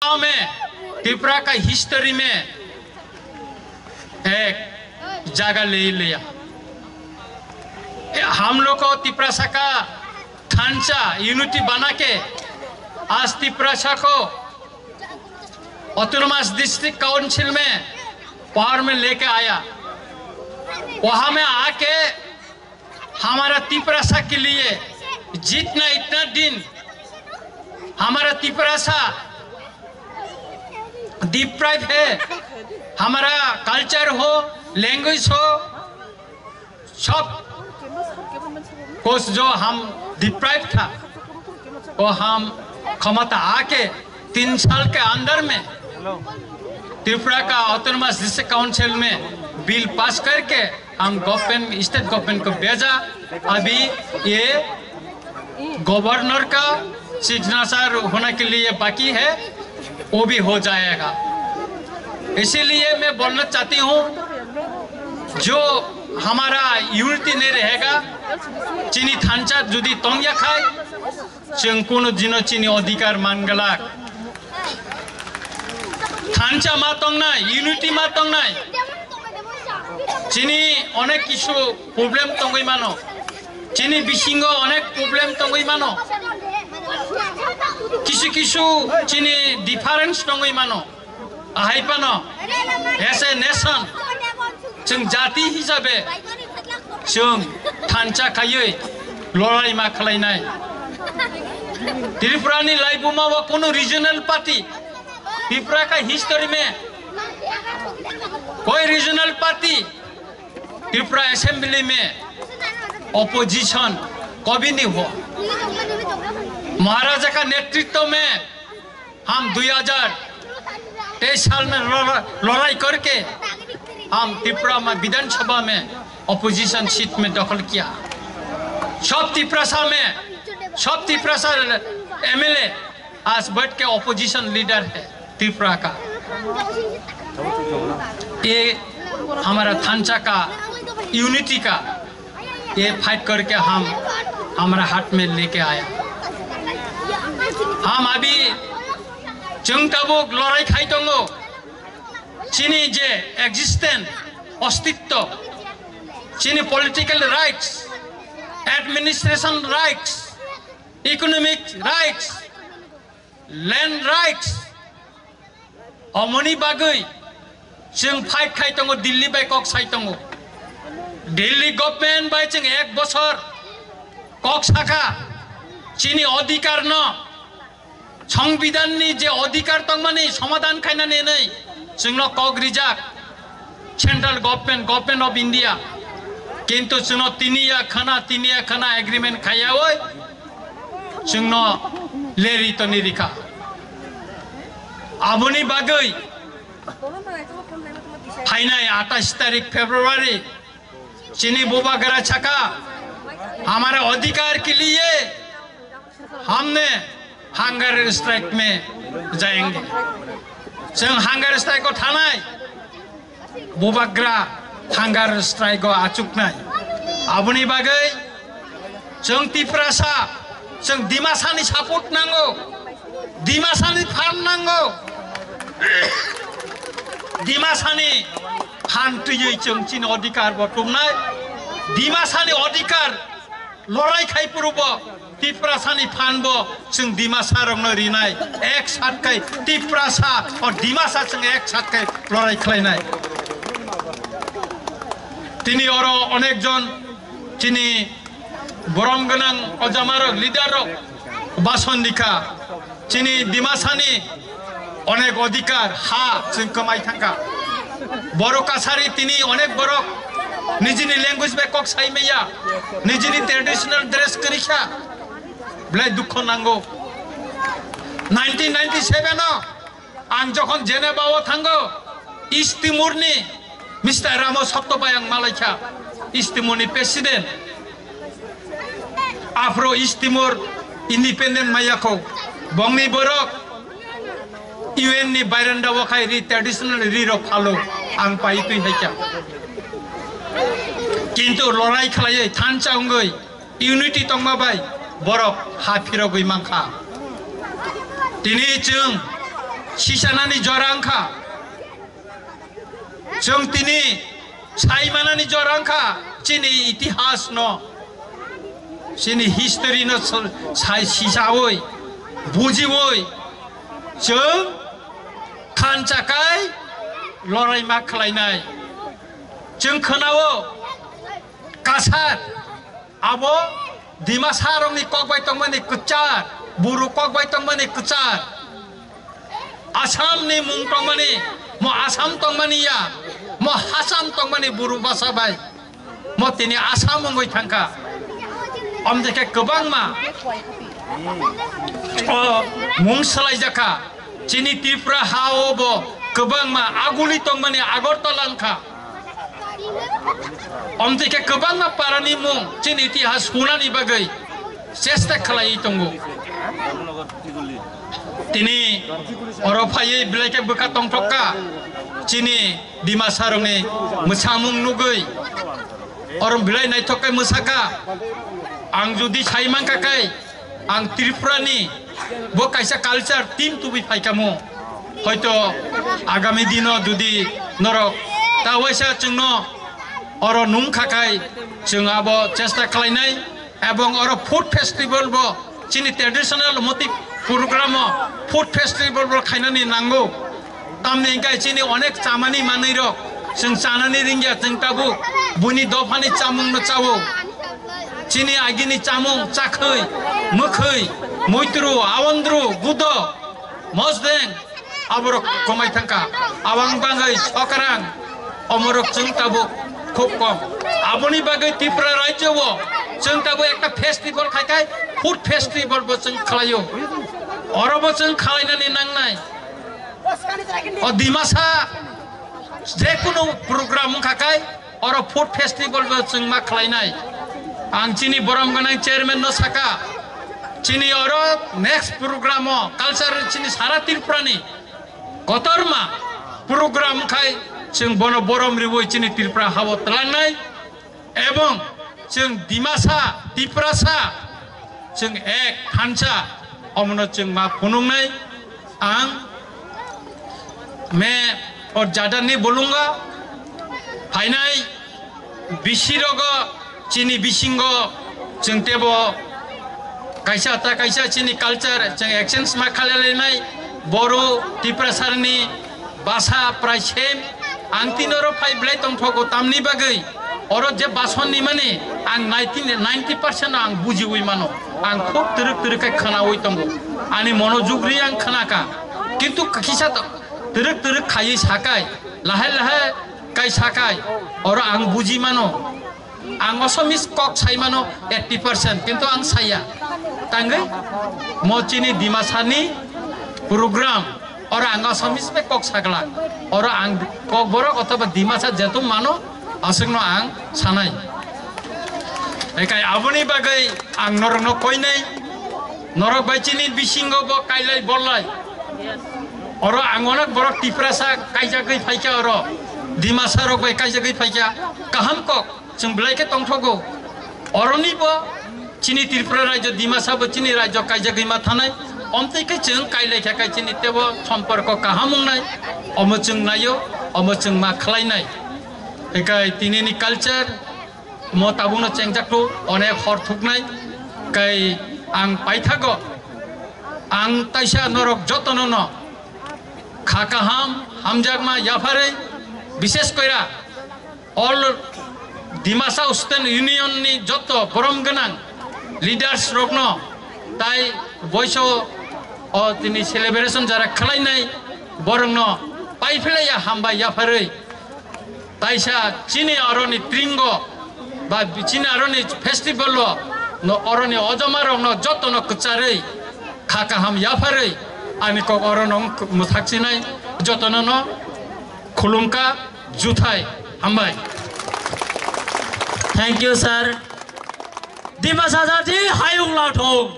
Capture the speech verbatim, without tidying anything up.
में त्रिपुरा का हिस्ट्री में एक जगह ले लिया। हम लोग को तिपरासा का थांचा यूनिटी बना के आज तिपरासा को ऑटोनोमस डिस्ट्रिक्ट काउंसिल में पावर में लेके आया। वहां में आके हमारा तिपरासा के लिए जितना इतना दिन हमारा तिपरासा डिप्राइव है, हमारा कल्चर हो, लैंग्वेज हो, सब कुछ जो हम डिप्राइव था, वो हम क्षमता आके तीन साल के अंदर में त्रिपुरा का ऑटोनोमस डिस्ट्रिक्ट काउंसिल में बिल पास करके हम गवर्नमेंट, स्टेट गवर्नमेंट को भेजा। अभी ये गवर्नर का सिग्नेचर होने के लिए बाकी है, वो भी हो जाएगा। इसीलिए मैं बोलना चाहती हूँ, जो हमारा यूनिटी नहीं रहेगा, चीनी थांचा जुदी तोंगया खाए, जों कुनु दिनो चीनी अधिकार मानगला। थांचा मा तोंगनाय, यूनिटी मा तोंगनाय। Chini onek kisu problem tongwi mano. Chini bisingo onek problem tongwi mano. Kisu kisu chini difference tongwi mano. Ahai phano as a nation, chwng jati hisabe chwng thansa khaiwi lorai ma khlainai. Tripura ni laibuma o kunu regional party, Tripura ka history mein koi regional party Tripura Assembly mein opposition kabhi nahi hua. Maharaja ka netritwa mein हम दो हज़ार तेईस साल में लड़ा-, लड़ाई करके हम त्रिपुरा में विधानसभा में अपोजिशन सीट में दखल किया। सब तिपरासा में, सब तिपरासा एमएलए आज बैठ के अपोजिशन लीडर है त्रिपुरा का। ये हमारा थांसा का यूनिटी का ये फाइट करके हम हमारा हाथ में लेके आया। हम अभी जों tabuk lorai khai tongo, chini je existence, अस्तित्व, chini political rights, administration rights, economic rights, land rights, omoni bagwi chwng fight khai tongo, Delhi bai kok sai tongo. Delhi government bai chwng ek bosor kok sakha, chini odhikar no, songbidan ni je odhikar tongmani somadhan khainani hinwi chwngno kok rijak. Central government, Government of India, kintu chwngno tiniya khana, tiniya khana agreement khaiyawi chwngno leri toni rikha. Aboni bagwi phainai atais tarik February chini bubagra saka, hamare adhikar ke liye हमने hunger strike में जाएंगे। जों hunger strike को थानाय, बुबाग्रा hunger strike को आचुकनाय। Aboni bagwi जों तिपरासा, जों दिमासानि support नांगौ, दिमासानि fund नांगौ। दिमासानि fund twiwi जों chini adhikar bo tubnai। दिमासानि adhikar lorai khai phurubo Tiprasani fund bo chwng Dimasarokno rinai, ek sat khai Tiprasa o Dimasa chwng ek sat khai lorai khlainai. Tini oro onek jon chini borom gwnang ojamarok, leader rok bason dikha. Chini Dimasani onek odhikar ha chwng kwmai thangkha. Borok Kasari tini onek borok nijini language bai kok sai maya, nijini traditional dress kwrwi kha, belai dukho nango. Nineteen ninety-seven o ang jokhon Geneva o thango, East Timor ni Mister Ramo Sotto bai ang malaikha, East Timor ni president. Aphro East Timor independent maya kho. Bongni borok U N ni bairanda o khai ri traditional ri rok phalo ang pai twi haikha. Kintu lorai khlaiwi thansa wngwi unity tongma bai borok ha phirogwi mankha. Tini chwng Sisanani jora wngkha. Chwng tini saimanani jora wngkha chini itihas no, chini history no sai sisawi, bujiwi chwng khanchakai lorai ma khlainai. Chwng khwnao kasar abo Dimasa rokni kok bai tongmani kwchar, buru kok bai tongmani kwchar. Assam ni mung tongmani, mo Assam tongmani ya, mo Hasam tongmani buru basa bai, mo tini Assam wngwi thangkha. Omjekhe kwbangma o mung swlaijakha. Chini Tripura ha o bo kwbangma aguli tongmani Agartala wngkha. Omtwi khe kwbangma parani mung chini itihas hunani bagwi chesta khlaiwi tongo. Tini oro phaiwi belai khe bwkha tongthok kha chini Dimasa rokni mwsamung nugwi. Oro belai naithok khe mwsakha. Ang jodi sai mankha khe ang Tripura ni bo kaisa culture team tubui phaikamo. Hoito agami dino jodi norok ta waisa chwngno oro nung kha khai chwng abo chesta khlainai ebong oro food festival bo chini traditional motif program o food festival bo khainani nango. Tamni hwnkhe chini onek chamani manwi rok chwng chanani ringya chwng tabuk buini dophani chamung no chao. Chini agini chamung chakhwi, mwkhwi, muitru, awandru, gudo, mosdeng, aborok komai thangkha. Awang bangwi sokrang, omorok chwng tabuk khub kom. Aboni bagwi Tripura rajyo o chwng tabuk ekta festival khai khai food festival bo chwng khlaio. Oro bo chwng khlainani nangnai. O Dimasa jekunu program wngkha kai oro food festival bo chwng ma khlainai. Ang chini borom gwnang chairman no saka, chini oro next program o culture chini sara Tripura ni kotorma program khai chwng bono borom riwi chini Tripura hao twlangnai. Ebong chwng Dimasa, Tiprasa, chwng ek thansa, omono chwng ma phunuknai. Ang me o jadani bolunga phainai bisi rogo chini bisingo chwng tebo kaisa ta kaisa chini culture chwng exchange ma khalailainai. Boru Tiprasarni basa prai same. Ang tini oro phai belai tongthogo, tamni bagwi oro je bason ni mani ang ninety, ninety percent ang bujiwi mano. Ang khub twrwk twrwk khe khwnawi tongo. Ani monojug ri ang khwnakha. Kintu kisa to twrwk twrwk khaiwi sakai, lahai lahai kai sakai, oro ang buji mano. Ang Assamese kok sai mano eighty percent, kintu ang saiya. Tangwi mo chini Dimasani program, oro ang Assamese bai kok sagla. Oro ang Kokborok othoba Dimasa jeto mano, aswkno ang sanai. Ekai aboni bagwi ang norokno koinai, norok bai chini bisingo bo kailai bolai. Oro ang onek borok Tiprasa kaijagwi phaikha oro, Dimasa rok bai kaijagwi phaikha, kaham kok. Chwng belai khe tongthogo. Oroni bo chini Tripura rajyo, Dimasa bo chini rajyo kaijagwi ma thanai. Omtwi khe chwng kailai kha khai chini tebo somporko kaham wngnai. Omo chwng naio, omo chwng ma khlainai. Ekai tinini culture mo tabukno chengjaktu onek hor thuknai. Kai ang paithago. Ang taisa norok jotono no kha kaham, hamjakma yapharwi, bishes koira all Dimasa Student Union ni joto borom gwnang leaders rokno tai boiso o tini celebration jara khlainai borokno paiphlaiya hambai yapharwi. Taisa chini aroni tringo ba chini aroni festival o no aroni ojoma rokno jotono kwcharwi kha kaham yapharwi ani kok oro no mwthak chinai jotono no khulumkha juthai hambai. Thank you, sir. Dimasa Jadi Hayung Lathong.